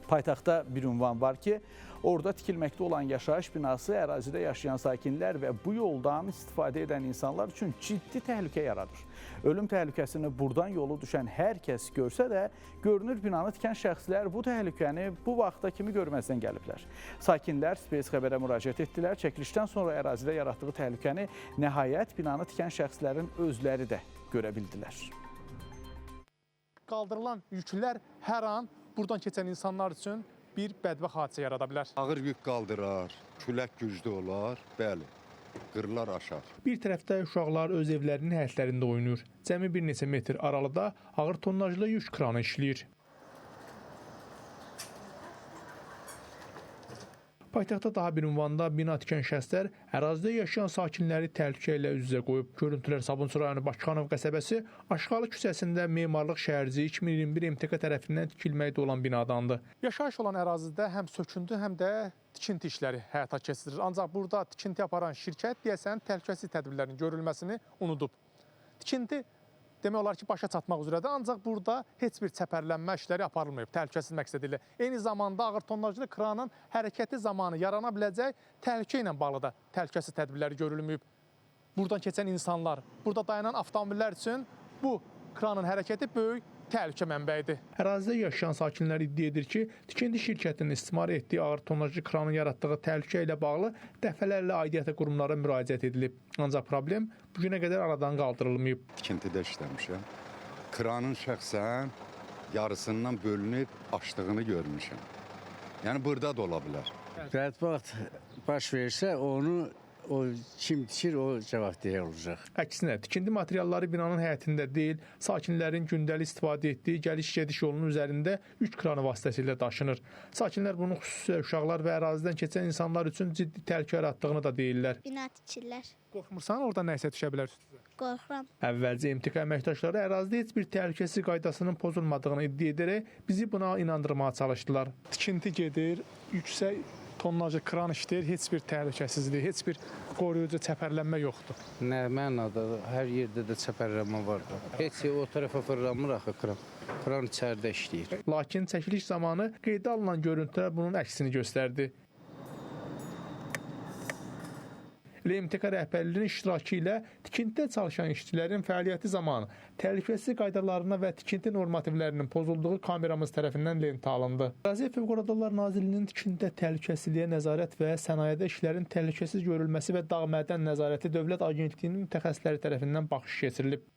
Paytaxtda bir ünvan var ki, orada tikilməkdə olan yaşayış binası ərazidə yaşayan sakinlər və bu yoldan istifadə edən insanlar üçün ciddi təhlükə yaradır. Ölüm təhlükəsini burdan yolu düşən hər kəs görsə də, görünür binanı tikən şəxslər bu təhlükəni bu vaxta kimi görməzdən gəliblər. Sakinlər Space xəbərə müraciət etdilər. Çəkilişdən sonra ərazidə yaratdığı təhlükəni nəhayət binanı tikən şəxslərin özləri də görə bildilər. Qaldırılan yüklər hər an buradan keçən insanlar üçün bir bədbəxt hadisə yarada bilər. Ağır yük qaldırar, külək güclü olar, bəli, qırılar aşar. Bir tərəfdə uşaqlar öz evlərinin həyətlərində oynayır. Cəmi bir neçə metr aralıda ağır tonnajlı yük kranı işləyir. Paytaxtda daha bir ünvanda bina tikən şəxslər ərazidə yaşayan sakinləri təhlükə ilə üz-üzə qoyub. Görüntülər Sabunçu rayonu Bakıxanov qəsəbəsi Aşqalı küçəsində Memarlıq Şəhərciyi 2021 MTK tərəfindən tikilməkdə olan binadandır. Yaşayış olan ərazidə həm söküntü, həm də tikinti işləri həyata keçirilir. Ancaq burada tikinti aparan şirkət deyəsən təhlükəsizlik tədbirlərinin görülməsini unudub. Tikinti demək olar ki, başa çatmaq üzrədir, ancaq burada heç bir çəpərlənmə işləri aparılmayıb təhlükəsizlik məqsədi ilə. Eyni zamanda ağır tonnajlı kranın hərəkəti zamanı yarana biləcək təhlükə ilə bağlı da təhlükəsizlik tədbirləri görülməyib. Buradan keçən insanlar, burada dayanan avtomobillər üçün bu kranın hərəkəti böyük təhlükə mənbəyidir. Ərazidə yaşayan sakinlər iddia edir ki, tikinti şirkətinin istismar etdiyi ağır tonnajlı kranın yaratdığı təhlükə ilə bağlı dəfələrlə aidiyyatı qurumlara müraciət edilib. Ancaq problem bu günə qədər aradan qaldırılmayıb. Tikintidə işləmişəm. Kranın şəxsən yarısından bölünüb açdığını görmüşəm. Yəni burada da ola bilər. Bədbəxt baş versə onu o kim tikir o cavabdeh olacaq. Əksinə, tikinti materialları binanın həyətində deyil, sakinlərin gündəlik istifadə etdiyi gəliş-gediş yolunun üzərində yük kranı vasitəsilə daşınır. Sakinlər bunun xüsusilə uşaqlar və ərazidən keçən insanlar üçün ciddi təhlükə yaratdığını da deyirlər. Bina tikirlər. Qorxmursan orada nəsə düşə bilər üstünüzə? Qorxuram. Əvvəlcə MTK əməkdaşları ərazidə heç bir təhlükəsizlik qaydasının pozulmadığını iddia edərək bizi buna inandırmağa çalışdılar. Tikinti gedir, yüksək tonnajlı kran işləyir, heç bir təhlükəsizlik, heç bir qoruyucu çəpərlənmə yoxdur. Nə mənada hər yerdə də çəpərlənmə var da. Heç o tərəfə fırlanmır axı kran. Kran içəridə işləyir. Lakin çəkiliş zamanı qeydə alınan görüntülər bunun əksini göstərdi. Elə MTK rəhbərliyinin iştirakı ilə tikintidə çalışan işçilərin fəaliyyəti zamanı təhlükəsizlik qaydalarına və tikinti normativlərinin pozulduğu kameramız tərəfindən lentə alındı. Ərazi Fövqəladə Hallar Nazirliyinin tikintidə təhlükəsizliyə nəzarət və sənayedə işlərin təhlükəsiz görülməsi və dağ-mədən nəzarəti Dövlət Agentliyinin mütəxəssisləri tərəfindən baxış keçirilib.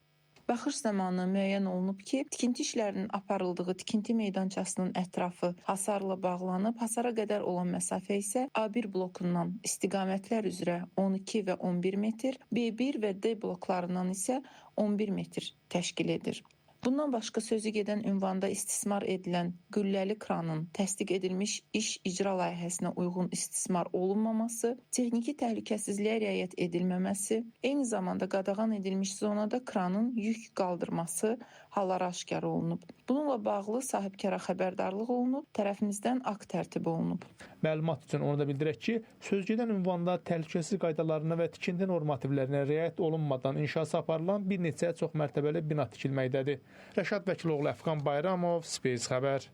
Baxış zamanı müəyyən olunub ki, tikinti işlərinin aparıldığı tikinti meydançasının ətrafı hasarla bağlanıb, hasara qədər olan məsafə isə A1 blokundan istiqamətlər üzrə 12 və 11 metr, B1 və D bloklarından isə 11 metr təşkil edir. Bundan başqa sözü gedən ünvanda istismar edilən gülləli kranın təsdiq edilmiş iş icra layihəsinə uyğun istismar olunmaması, texniki təhlükəsizliyə riayət edilməməsi, eyni zamanda qadağan edilmiş zonada kranın yük qaldırması halları aşkar olunub. Bununla bağlı sahibkara xəbərdarlıq olunub, tərəfimizdən akt tərtib olunub. Məlumat üçün onu da bildirək ki, sözgedən ünvanda təhlükəsizlik qaydalarına və tikinti normativlərinə riayət olunmadan inşası aparılan bir neçə çoxmərtəbəli bina tikilməkdədir. Rəşad Vəkiloğlu, Əfqan Bayramov, Space Xəbər.